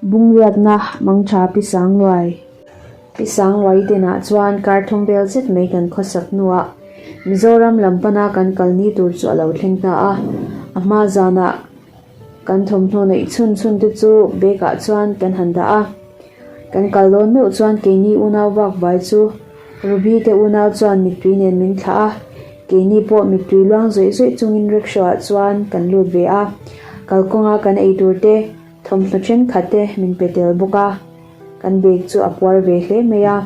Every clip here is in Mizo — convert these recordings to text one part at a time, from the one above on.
Bungriatna mangtha Pi Sangluai. Pi Sangluai tenah chuan kar thum vel zet mai kan khawsak hnuah Mizoram lam pana kan kal ni tur chu a lo thleng ta a. A hma zanah kan thawmhnaw neih chhun chhun te chu bag ah chuan kan han dah a. Kan kal dawn meuh chuan keini unau vak vai chu Ruby te unau chuan mittui nen min thlah a. Keini pawh mittui luang zawih zawih chungin rickshaw ah chuan kan lut ve a. Kalkawnga kan eitur te Thawmhnaw thenkhat te min pe tel bawk a, kan bag chu a puar ve hle mai a.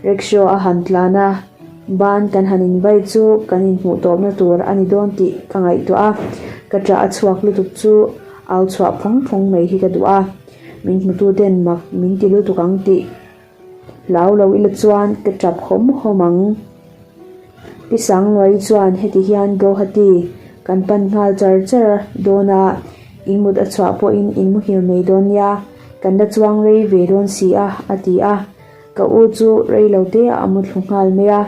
Rickshaw a han tlan a, ban kan han invai chu kan inhmuh tawpna tur a ni dawn tih ka ngaihtuah a, ka ṭah a chhuak lutuk chu au chhuah phawng phawng mai hi ka duh a, min hmutu ten mak min ti lutuk ang tih Hlau lo ila chuan ka tap hawm hawm ang. Pi Sangluai chuan heti hian Guwahati kan pan nghal char char dawn a, in mut a chhuah pawhin in muhil mai dawn nia, kan la chuang rei ve dawn si a, a ti a. Ka u chu rei lo te ah a mu thlu nghal mai a,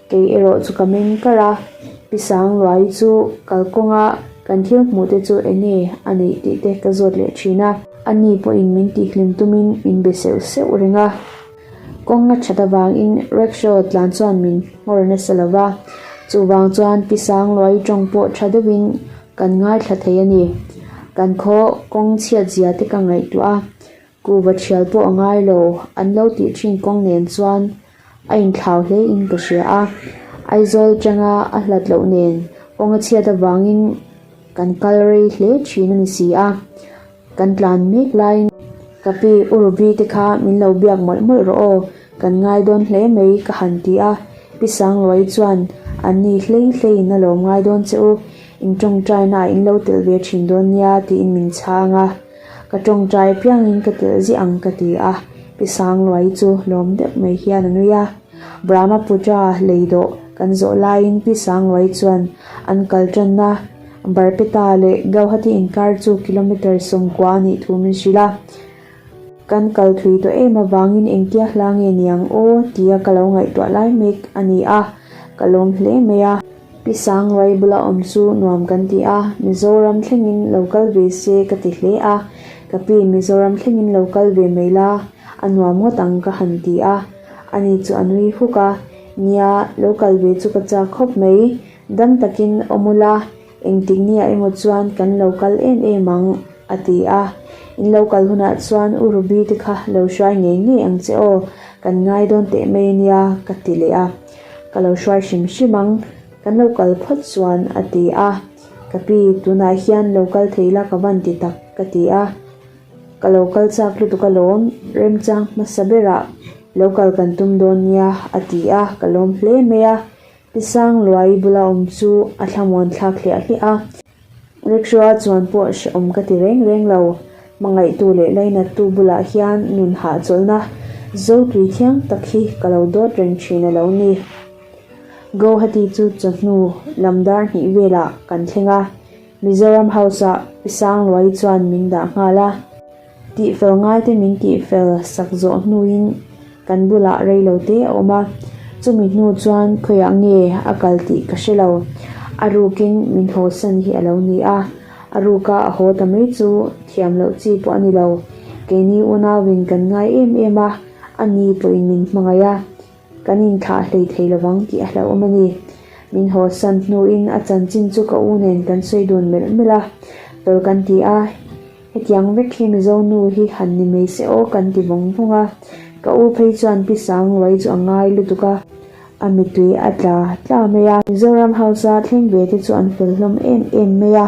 kei erawh chu ka meng kar a. Pi Sangluai chu kalkawnga kan thil hmuh te chu enge a neih tih te ka zawt leh thin a. A ni pawhin min tihhlim tumin min be seuh seuh reng a. Kawng a that avangin rickshaw tlan chuan min nghawr nasa lo va, chuvang chuan Pi Sangluai tawng pawh tha deuhin kan ngaithla thei a ni. Kan khaw kawng chhiat zia te ka ngaihtuah a, kuhva thial pawh a ngai lo an lo tih thin kawng nen chuan a inthlau hle in ka hria a. Aizawl tanga a hlat loh nen kawng a chhiat avangin kan kal rei hle thin a ni si a. Kan tlan mek laiin ka pi U Ruby te kha min lo biak mawlh mawlh rawh aw, kan ngai dawn hle mai ka han ti a, Pi Sangluai chuan an ni hlei hleiin a lo ngai dawn che u, in tawngtaina ah in lo telh ve thin dawn nia tiin min chhang a, ka tawngtai apiangin ka telh ziah ang ka ti a, Pi Sangluai chu lawm deuh mai hian a nui a, Brahmaputra lei dawh kan zawh laiin Pi Sangluai chuan an kal tanna Barpeta leh Gauhati inkar chu kilometre 90 a nih thu min hrilh a. Kan kal thui tawh em avangin engtia hla nge niang aw tia ka lo ngaihtuah lai mek a ni a, ka lawm hle mai a. Pi Sangluai bula awm chu nuam kan ti a, Mizoram thlengin lo kal ve se ka ti hle a, ka pi Mizoram thlengin lo kal ve mai la, a nuam ngawt ang ka han ti a, ani chu a nui huk a, nia lo kal ve chu ka chak khawp mai, Dam takin awm ula, engtik nia emaw chuan kan lo kal em em ang, a ti a. In lo kal hunah chuan U Ruby te kha lo hruai ngei ngei ang che aw, kan ngai dawn teh mai a nia, ka ti leh a. Ka lo hruai hrim hrim ang, kan lo kal phawt chuan, a ti a. Ka pi, tunah hian lo kal thei la ka van ti tak, ka ti a. Ka lo kal chak lutuk alawm, remchang hmasa berah lo kal kan tum dawn nia, a ti a, ka lawm hle mai a. Pi Sangluai bula awm chu a thlamuan thlak hliah hliah a. Rickshaw a chuan pawh hrehawm ka ti reng reng lo. Hmangaihtu leh lainattu bulah hian nun hahchawlhna zo tui thiang tak hi ka lo dawt reng thin a lo ni. Guwahati chu chawhnu lam dar hnih velah kan thleng a. Mizoram House-ah Pi Sangluai chuan min dah nghal a. Tihfel ngaite min tihfel sak zawh hnuin kan bulah reilo te a awm a, chumi hnu chuan khawiah nge a kal tih ka hre lo. A rukin min hawsan hi a lo ni a, a ruka a haw ta mai chu thiam loh chi pawh a ni lo. Keini unauin kan ngai em em a, a ni pawhin min hmangaih a, kan inthlah hlei thei lovang tih a hlauhawm a ni. Min hawsan hnuin a chanchin chu ka u nen kan sawi dun melh melh a, fel kan ti a. Hetiang vek hi Mizo nu hi han ni mai se aw kan ti vawng vawng a, ka u phei chuan Pi Sangluai chu a ngai lutuk a, a mittui a tla tla mai a. Mizoram House a thleng ve te chu an fel hlawm em em mai a,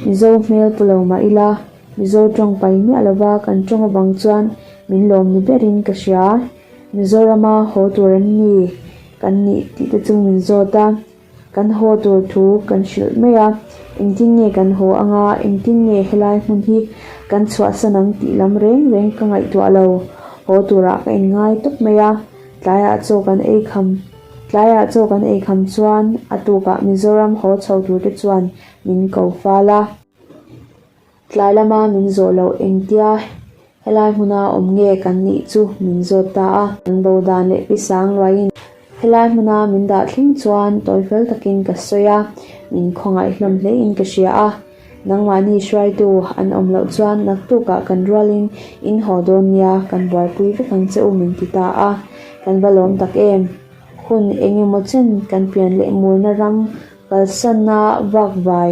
Mizo hmel pu lo mah ila Mizo tawng pai miah lova kan tawng avang chuan min lawm ni berin ka hria. Mizorama haw tur an ni kan nih tih te chu min zawt a. Kan haw tur thu kan hrilh mai a, engtin nge kan haw anga, engtin nge helai hmun hi kan chhuahsan ang tih lam reng reng ka ngaihtuah lo. Haw turah ka inngai tawp mai a, tlaiah chaw kan ei kham tlaiah chaw kan ei kham chuan a tukah Mizoram haw chho tur te chuan min ko fal a. Tlai lama min zawh loh engtia helai hmuna awm nge kan nih chu min zawt ta a. Kan bo dan leh pi Sangluaiin helai hmuna min dah thleng chuan tawi fel takin ka sawi a, min khawngaih hlawm hlein ka hria a. Nangmahni hruaitu an awm loh chuan naktukah kan rualin in haw dawn nia, kan buaipui vek ang che u min ti ta a, kan va lawm tak em? Hun eng emaw chen kan pian leh murna ram kalsanna vakvai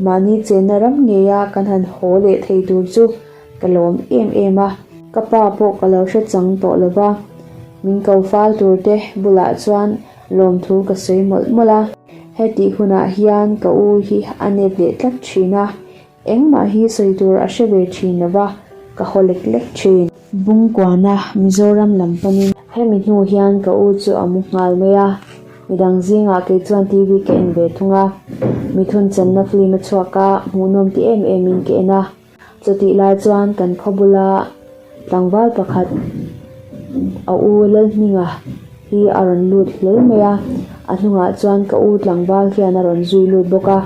mahni chenna ram ngeia kan han haw leh thei tur chu ka lawm em em a. Ka pa pawh ka lo hre chang tawh lo va, min ko fal tur te bulah chuan lawmthu ka sawi mawlh mawlh a. Hetih hunah hian ka u hi a nep leh tlat thin a, engmah hi sawi tur a hre ve thin lo va, ka haw lek lek thin. Bungkuana Mizoram lam panin hemi hnu hian ka u chu a mu nghal mai a, midang zingah kei chuan TV ka en ve thung a, mithun channa film a chhuak a, hmuhnawm ti em emin ka en a. Chutih lai chuan kan khaw bula tlangval pakhat a u Lalhminga hi a rawn lut hlawl mai a, a hnungah chuan ka u tlangval hian a rawn zui lut bawk a,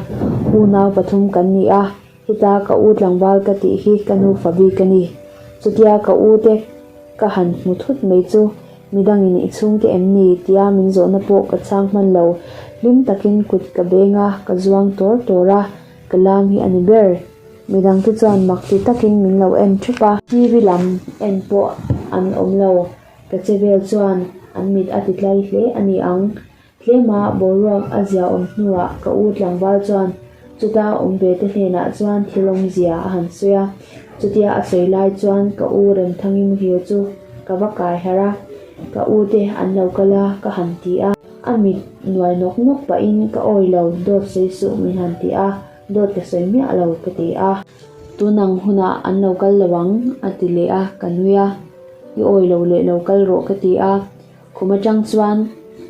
unau pathum kan ni a, heta ka u tlangval ka tih hi ka nu fa bik a ni. Chutia ka u te ka han hmu thut mai chu midangin i chhungte em ni tia min zawhna pawh ka chhang hman lo, hlim takin kut ka beng a, ka zuang tawr tawr a, ka lam hi a ni ber. Midangte chuan mak ti takin min lo en thup a. TV lam en pawh an awm lo. Ka che vel chuan an mit a ti tlai hle a ni ang. Tlema boruak a zia awm hnuah ka u tlangval chuan chuta awm ve te hnenah chuan thil awmzia a han sawi a. Chutia a sawi lai chuan ka u Remthangi muhil chu ka va kai harh a, ka u te an lo kal a ka han ti a. A mit nuai nawk nawk pahin ka awi lo dawt sawi suh min han ti a. Dawt ka sawi miah lo ka ti a. Tunang hunah an lo kal lo ang a ti leh a, ka nui a. I awi lo leh lo kal rawh ka ti a. Khum atang chuan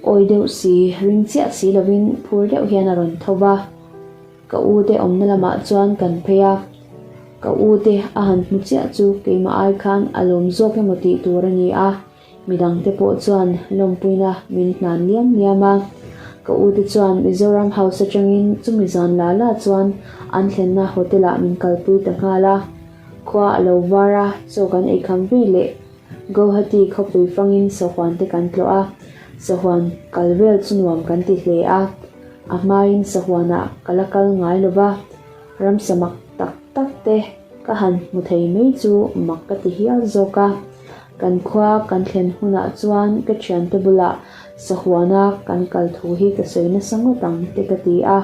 awi deuh si, ring chiah si lovin phur deuh hian a rawn tho va. Ka u te awmna lamah chuan kan phei a. Ka u te a han hmu chiah chu keimah ai khan a lawm zawk emaw tih tur a ni a. Midangte pawh chuan lawmpuina min hlan liam liam a, ka ute chuan Mizoram House atangin chumi zan la la chuan an thlenna hotel-ah min kalpui ta nghal a. Khua a lo var a, chaw kan eikham ve leh Guwahati khawpui fangin sahuan te kan tlawh a, sahuan kal vel chu nuam kan ti hle a, a hmain sahuanah ka la kal ngai lo va, ramsa mak tak tak te ka han hmu thei mai chu mak ka ti hial zawk a. Kan khua kan thlen hunah chuan ka thiante bulah sahuana kan kal thu hi ka sawi nasa ngawt ang te ka ti a,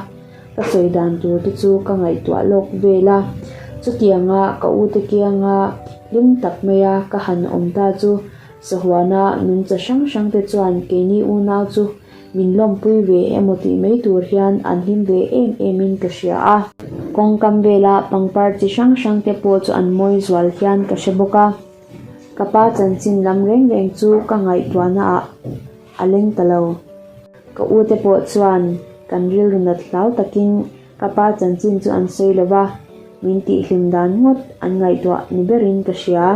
ka sawi dan tur te chu ka ngaihtuah lawk vel a. Chutianga ka ute kianga hlim tak maia ka han awm ta chu sahuana nungcha hrang hrang te chuan keini unau chu min lawmpui ve emaw tih mai tur hian an hlim ve em em in ka hria a. Kawngkam vela pangpar chi hrang hrang te pawh chu an mawi zual hian ka hre bawk a. Ka pa chanchin lam reng reng chu ka ngaihtuahna ah a leng ta lo. Ka u te pawh chuan kan rilru nat hlau takin ka pa chanchin chu an sawi lo va, min tihhlim dan ngawt an ngaihtuah ni berin ka hria.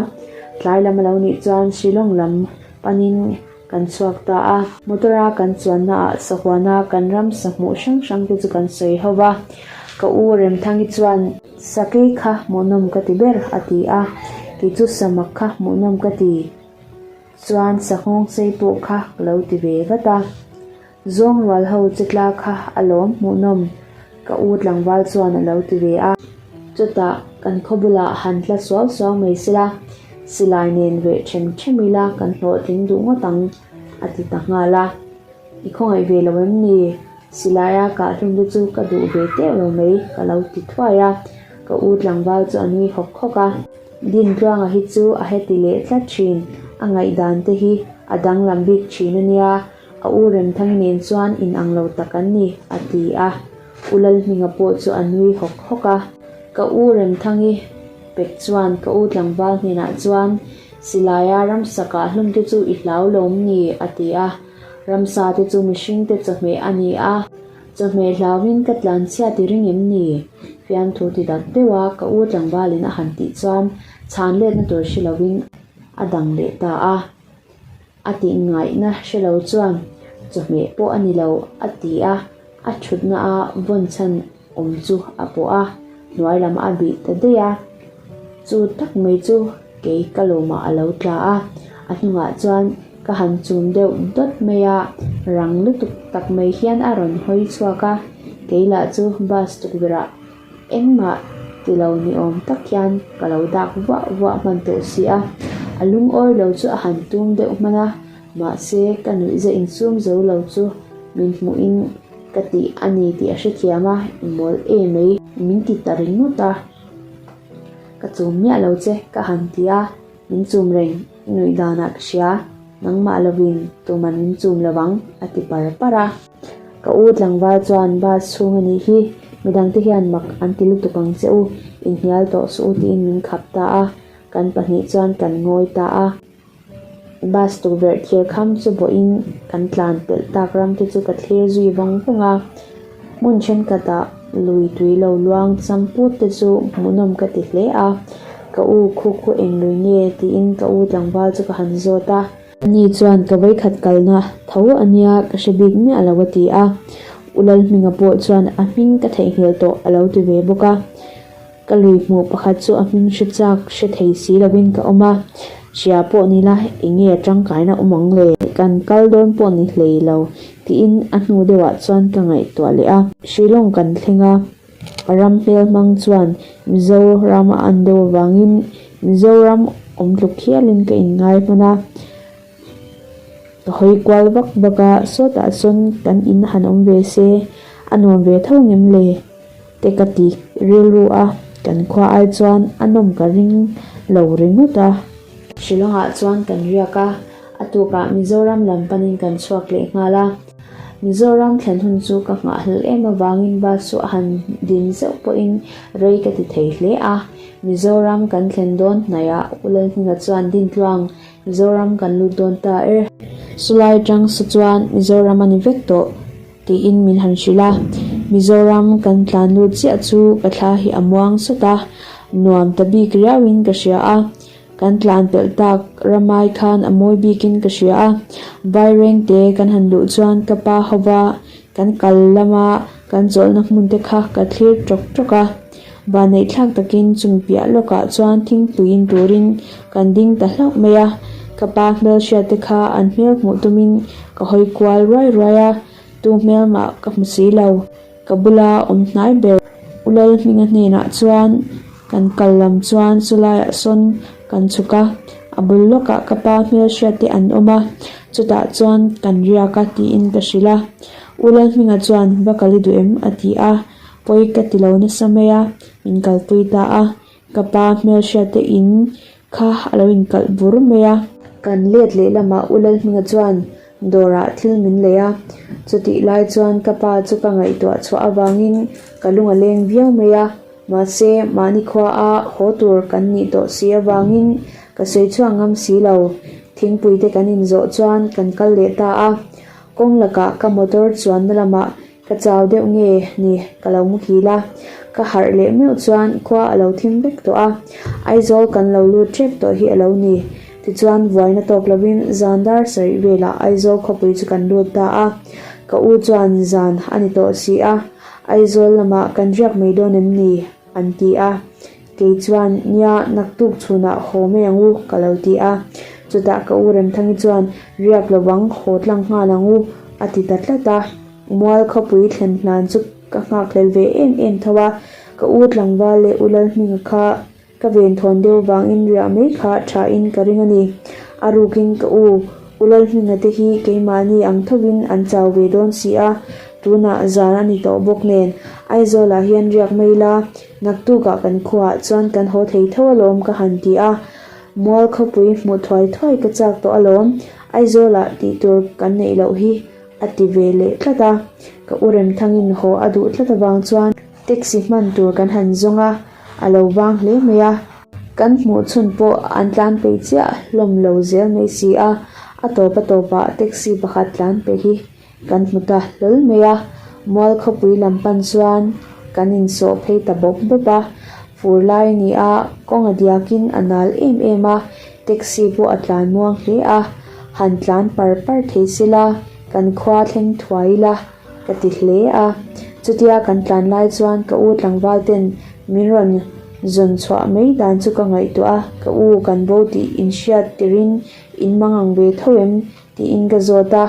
Tlai lam a lo nih chuan Shillong lam panin kan chhuak ta a. Motor a kan chuanna ah sahuana kan ramsa hmuh hrang hrang te chu kan sawi ho va. Ka u Remthangi chuan. Sakei kha hmuhnawm ka ti ber, a ti a. Kei chu samak kha hmuhnawm ka ti. Chuan sahawng sei pawh kha ka lo ti ve vat a. Zawng rual ho che tla kha a lawm hmuhnawm, ka u tlangval chuan a lo ti ve a. Chutah kan khaw bulah han tla suau suau mai sela, silai nen reh ṭhem ṭhem ila kan hlawhtling duh ngawt ang, a ti ta nghal a. I khawngaih ve lo em ni? Silaia kah hlum te chu ka duh ve teuh lo mai, ka lo ti thuai a. Ka u tlangval chu a nui hawk hawk a. Dintluanga hi chu a heti leh tlat thin, a ngaihdan te hi a danglam bik thin a nia, a u Remthangi nen chuan inang lo tak an ni, a ti a. U Lalhminga pawh chu a nui hawk hawk a. Ka u Remthangi pek chuan ka u tlangval hnenah chuan, Silaia ramsa kah hlum te chu i hlau lo em ni? a ti a. Ramsa te chu mihring te chawhmeh a ni a, chawhmeh hlauin ka tlan chhiat i ring em ni? Fiamthu ti dak deuh a ka u tlangvalin a han tih chuan chhan letna tur hre lovin a dang leh ta a. A tih ngaihna hre lo chuan chawhmeh pawh a ni lo a ti a, a thutna a vawn chhan awm chu a pawh a, hnuai lam a bih ta daih a. Chu tak mai chu kei ka lawmah a lo tla a, a hnungah chuan ka han chum deuh dawt mai a, rang lutuk tak mai hian a rawn hawi chhuak a, kei lah chu bus tukverhah engmah. Ti lo ni awm tak hian ka lo dak vuah vuah hman tawh si a, a lungawi lo chu a han tum deuh hman a, mahse ka nuihza insum zo lo chu min hmuhin ka tih a ni tih a hrethiam a, i mawl em mai. Min ti ta ringawt a, ka chum miah lo che ka han ti a, min chum reng i nuih danah ka hria, nangmah lovin tuman min chum lo ang a ti par par a. Ka u tlangval chuan bus chhung a nih hi, midangte hian mak an ti lutuk ang che u, inhnial tawh suh u tiin min khap ta a, kan pahnih chuan kan ngawi ta a. Bus tukverh thir kham chu bawhin kan tlan pelh tak ram te chu ka thlir zui vawng vawng a, hmun thenkhatah lui tui lo luang cham put te chu hmuhnawm ka ti hle a, ka u khu khu eng lui nge tiin ka u tlangval chu ka han zawt a. Ani chuan ka vawikhat kalna tho a nia ka hre bik miah lo a ti a, U Lalhminga pawh chuan a hming ka theihnghilh tawh a lo ti ve bawk a. Ka lui hmuh pakhat chu a hming hre chak hre thei si lovin ka awm a, hria pawh ni la eng nge tangkaina awm ang le? Kan kal dawn pawh ni hlei lo tiin a hnu deuhah chuan ka ngaihtuah leh a. Shillong kan thleng a, ram hmel hmang chuan Mizoram a an deuh avangin Mizoram awm tluk hialin ka inngai hman a, ka hawi kual vak vak a, sawtah sawn kan in han awm ve se a nuam ve tho ngem le te ka ti rilru a, kan khua ai chuan a nawm ka ring lo ringawt a. Shillong-ah chuan kan riak a, a tukah Mizoram lam panin kan chhuak leh nghal a. Mizoram thlen hun chu ka nghahhlelh em avangin bus chu a han din zeuh pawhin rei ka ti thei hle a. Mizoram kan thlen dawn hnaihah U Lalhminga chuan Dintluang, Mizoram kan lut dawn ta e. Sulai tang sa chuan Mizoram a ni vek tawh tiin min han hrilh a. Mizoram kan tlan lut chiah chu ka thla hi a muang sawt a, nuam ta bik riauin ka hria a. Kan tlan pelh tak ramai khan a mawi bikin ka hria a, Vairengte kan han luh chuan ka pa hova kan kal lama kan chawlhna hmun te kha ka thlir tawk tawk a. Vanneih thlak takin chumi piah lawkah chuan thingpuiin turin kan ding ta hlauh mai a, ka pa hmelhriat te kha an hmel hmuh tumin ka hawi kual ruai ruai a, tu hmel mah ka hmu si lo. Ka bula awm hnai ber U Lalhminga hnenah chuan kan kal lam chuan chulaiah sawn kan chhuk a, a bul lawkah ka pa hmelhriat te an awm a, chutah chuan kan riak a tiin ka hrilh a. U Lalhminga chuan va kal i duh em? a ti a, pawi ka ti lo nasa mai a, min kalpui ta a. Ka pa hmelhriat te in kha a lo inkalh bur mai a. Kan let leh lamah U Lalhminga chuan dawrah thil min lei a, chutih lai chuan ka pa chu ka ngaihtuah chhuah avangin ka lung a leng viau mai a, mahse mahni khua a haw tur kan nih tawh si avangin ka sawi chhuak ngam si lo. Thingpui te kan inzawh chuan kan kal leh ta a, kawng lakah ka motor chuanna lamah Ka chau deuh nge ni ka lo muhil a, ka harh leh meuh chuan khua a lo thim vek tawh a, Aizawl kan lo lut ṭep tawh hi a lo ni. Tichuan vuaina tawk lovin zan dar sarih velah Aizawl khawpui chu kan lut ta a, ka u chuan zan a ni tawh si a, Aizawl lamah kan riak mai dawn em ni? an ti a, kei chuan nia naktuk chhunah haw mai ang u ka lo ti a, chutah ka u Remthangi chuan riak lovang haw tlang nghal ang u a ti ta tlat a. Mual khawpui thlen hlan chu ka nghakhlel ve em em tho a, ka u tlangval leh u Lalhminga kha ka venthawn deuh vangin riah mai kha thain ka ring a ni. A rukin ka u, u Lalhminga te hi keimahni ang thovin an chau ve dawn si a, tunah zan a ni tawh bawk nen Aizawlah hian riak mai la, naktukah kan khuaah chuan kan haw thei tho alawm ka han ti a. Mual khawpui hmuh thuai thuai ka chak tawh alawm, Aizawlah tih tur kan neih loh hi. A ti ve leh tlat a, ka u Remthangin haw a duh tlat avang chuan taxi hman tur kan han zawng a, a lo vang hle mai a. Kan hmuh chhun pawh an tlan peih chiah hlawm lo zel mai si a, a tawp a tawpah taxi pakhat tlan peih hi kan hmu ta hlawl mai a, mual khawpui lam pan chuan kan insawh phei ta bawp bawp a, fur lai a ni a, kawng a diakin a nal em em a, Taxi pawh a tlan muang hle a, han tlan par par thei se la, kan khua thleng thuai ila ka ti hle a. Chutia kan tlan lai chuan ka u tlangval ten min rawn zawn chhuah mai dan chu ka ngaihtuah a, ka u kan bo tih inhriat tirin in mang ang ve tho em tiin ka zawt a,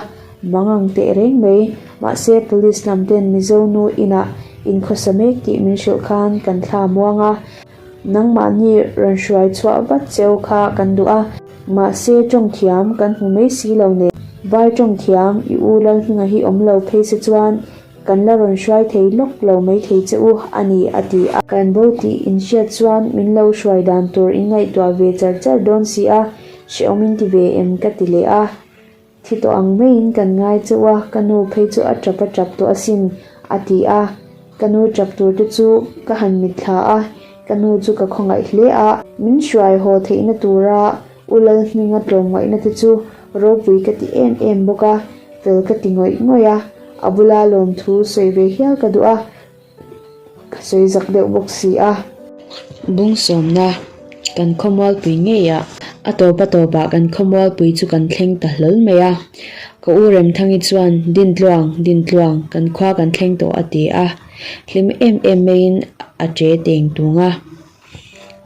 mang ang teh reng mai. Mahse police lam ten Mizo nu inah In khawsa mek tih min hrilh khan kan thla muang a, nangmahni rawn hruai chhuah vat cheu kha kan duh a, mahse tawng thiam kan hmu mai si lo nen. Vai tawng thiam i u Lalhminga hi awm lo phei se chuan kan la rawn hruai thei lawk lo mai thei che u a ni a ti a. Kan bo tih in hriat chuan min lo hruai dan tur in ngaihtuah ve char char dawn si a, hrehawm in ti ve em ka ti leh a. Thi tawh ang maiin kan ngai chauh a, ka nu phei chu a tap a tap tawh asin, a ti a. Ka nu tap tur te chu ka han mitthla a, ka nu chu ka khawngaih hle a. Min hruai haw theihna tura U Lalhminga tlawmngaihna te chu ropui ka ti em em bawk a, fel ka ti ngawih ngawih a, a bula lawmthu sawi ve hial ka duh a. Ka sawi zak deuh bawk si a. Bung sawmna, kan khawmualpui ngei ah. A tawp a tawpah kan khawmualpui chu kan thleng ta hlawl mai a. Ka u Remthangi chuan, Dintluang, Dintluang, kan khua kan thleng tawh a ti a. Hlim em em maiin a che teng tung a.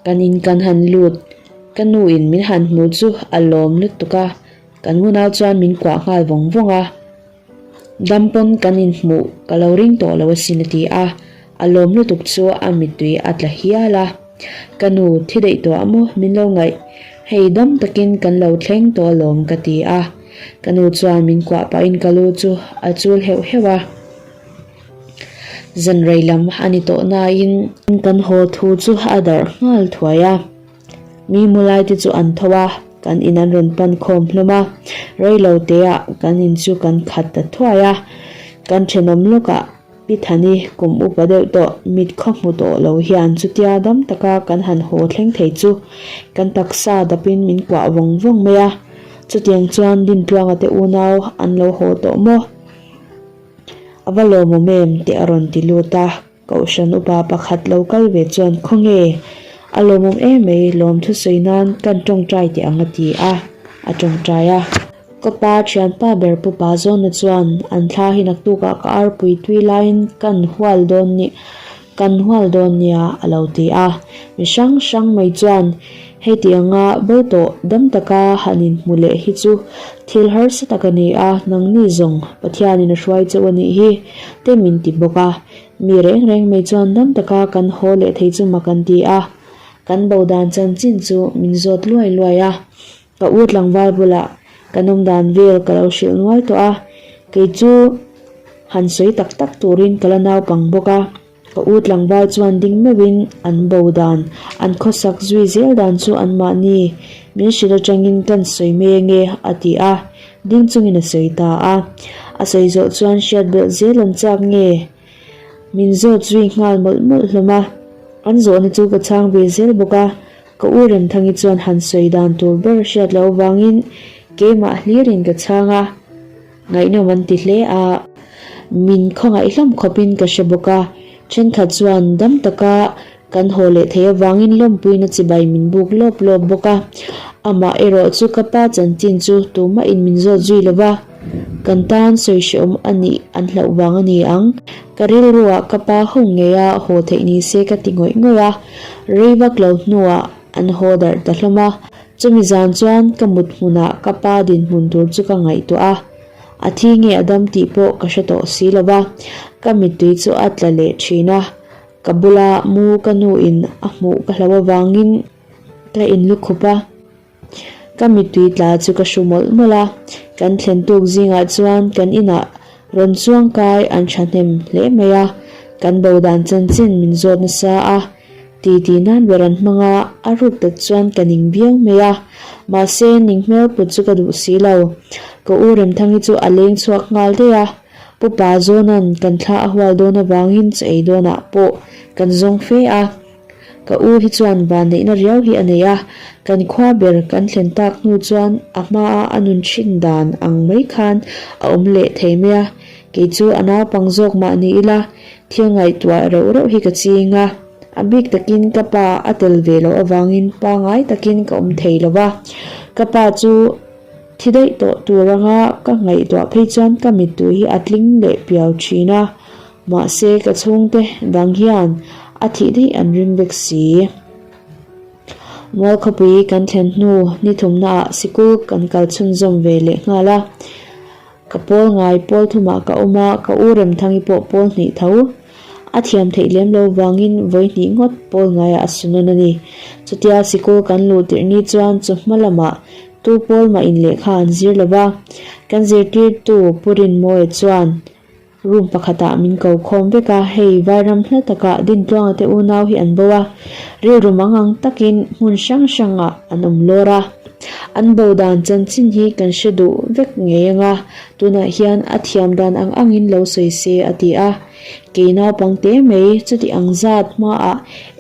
Kan in kan han lut, ka nu in min han hmu chu a lawm lutuk a. Kan unau chuan min kuah nghal vawng vawng a. Dam pawn kan inhmuh ka lo ring tawh lo asin a ti a, a lawm lutuk chu a mittui a tla hial a. Ka nu, thi daih tawh a maw min lo ngaih? Hei dam takin kan lo thleng tawh alawm ka ti a. Ka nu chuan min kuah pahin ka lu chu a chul heuh heuh a. Zan rei lam a ni tawh nain kan haw thu chu a darh nghal thuai a. Mi mulai te chu an tho a, kan in an rawn pan khawm hlawm a, reilo teah kan in chu kan khat ta thuai a, kan thenawm lawkah Pi Thani kum upa deuh tawh mit khaw hmu tawh lo hian chutia dam taka kan han haw thleng thei chu kan taksa dapin min kuah vawng vawng mai a, chutiang chuan Dintluanga te unau an lo haw tawh maw? A va lawmawm em tih a rawn ti lut a. Kohhran upa pakhat lo kal ve chuan khawnge a lawmawm em mai lawm thusawi nan kan tawngtai teh ang a ti a, a tawngtai a. Ka pa thianpa ber pupa zawna chuan an thla hi naktukah ka arpui tui laiin kan hual dawn ni kan hual dawn nia a lo ti a. Mi hrang hrang mai chuan hei tih anga bo tawh dam taka han inhmu leh hi chu thil harsa tak a ni a, nangni zawng Pathianin a hruai chauh a nih hi te min ti bawk a. Mi reng reng mai chuan dam taka kan haw leh thei chu mak an ti a, kan bo dan chanchin chu min zawt luai luai a. Ka u tlangval bulah kan awm dan vel ka lo hrilh nual tawh a, kei chu han sawi tak tak turin ka la naupang bawk a. Ka u tlangval chuan ding meuhin an bo dan, an khawsak zui zel dan chu anmahni min hrilh atangin kan sawi mai ange a ti a. Ding chungin a sawi ta a. A sawi zawh chuan hriat belh zel an chak nge? Min zawt zui nghal mawlh mawlh hlawm a. An zawhna chu ka chhang ve zel bawk a. Ka u Remthangi chuan han sawi dan tur ber hriat loh avangin keimah hlirin ka chhang a. Ngaihnawm an ti hle a. Min khawngaih hlawm khawpin ka hre bawk a. Thenkhat chuan dam taka Kan haw leh thei avangin lawmpuina chibai min buk lawp lawp bawk a, amah erawh chu ka pa chanchin chu tumahin min zawt zui lo va, kan tan sawi hrehawm a nih an hlauh vang a ni ang. Ka rilruah ka pa ho ngeia haw theih ni se ka ti ngawih ngawih a, rei vak lo hnuah an haw darh ta hlawm a, chumi zan chuan ka mut hmunah ka pa dinhmun tur chu ka ngaihtuah a, a thi nge a dam tih pawh ka hre tawh si lo va, ka mittui chu a tla leh thin a. Ka bula mu ka nu in a hmuh ka hlo avangin ka in lu khup a, ka mittui tla chu ka hru mawlh mawlh a, kan thlen tuk zingah chuan kan inah rawn chuang kai an thahnem hle mai a, kan bo dan chanchin min zawt nasa a, ti ti nan ber an hmang a, a ruk tak chuan ka ning viau mai a, mahse ning hmel put chu ka duh si lo, ka u Remthangi chu a leng chhuak nghal daih a. Pu Pa Zawna'n kan thla a hual dawn avangin chaw ei dawnah pawh kan zawng fe a. Ka u hi chuan vanneihna riau hi a nei a, kan khua ber kan thlen tak hnu chuan a hmaa a nun thin dan ang mai khan a awm leh thei mai a. Kei chu a naupang zawk mah ni ila thil ngaihtuah reuh reuh hi ka ching a, a bik takin ka pa a tel ve loh avangin pangai takin ka awm thei lo va. Ka pa chu. Thi daih tawh tur anga ka ngaihtuah phei chuan ka mittui hi a tling leh piau thin a, mahse ka chhungte dang hian a thih daih an ring vek si. Mualkhawpui kan thlen hnu ni thumnaah sikul kan kal chhunzawm ve leh nghal a, ka pawl ngai pawl thumah ka awm a, ka u Remthangi pawh pawl hnih tho. A thiam theih lem lo vangin vawi hnih ngawt pawl ngaiah a su nawn a ni. Chutia sikul kan luh tirh ni chuan chawhma lamah tu pawl mah in lehkha an zir lo va. Kan zirtirtu Pu Rinmawia chuan room pakhatah min ko khawm vek a, hei vairam hla takah Dintluanga te unau hi an bo a, rilru mangang takin hmun hrang hrangah an awm lawr a. An bo dan chanchin hi kan hre duh vek ngei anga tunah hian a thiam dan ang angin lo sawi se a ti a. Kei naupang te mai chuti ang zat hmaah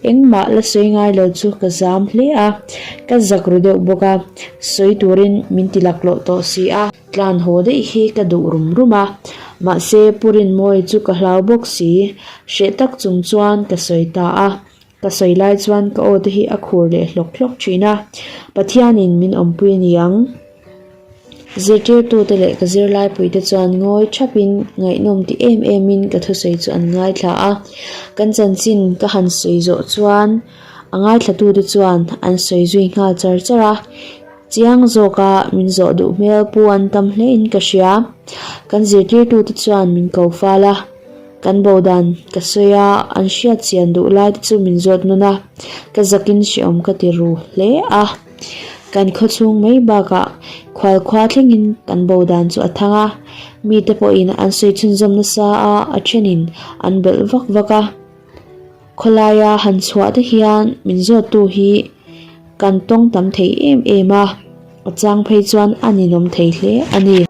engmah la sawi ngai lo chu ka zam hle a, ka zak ru deuh bawk a, sawi turin min ti laklawh tawh si a. Tlan haw daih hi ka duh rum rum a, mahse Pu Rinmawi chu ka hlau bawk si, hreh tak chung chuan ka sawi ta a, ka sawi lai chuan ka aw te hi a khur leh hlawk hlawk thin a, Pathianin min awmpui a ni ang. Zirtirtute leh ka zirlaipuite chuan ngawi thapin ngaihnawm ti em emin ka thusawi chu an ngaithla a, kan chanchin ka han sawi zawh chuan a ngaithlatute chuan an sawi zui nghal char char a, chiang zawka min zawh duh hmel pu an tam hlein ka hria. Kan zirtirtute chuan min ko fal a, kan bo dan ka sawi a, an hriat chian duh lai te chu min zawt nawn a, ka zakin hreawm ka ti ru hle a. Kan khawchhung mai bakah khualkhua thlengin kan bo dan chu a thang a, mite pawhin an sawi chhunzawm nasa a, a thenin an belh vak vak a. Khawlaia han chhuah te hian min zawttu hi kan tawng tam thei em em a, a chang phei chuan a ninawm thei hle a ni.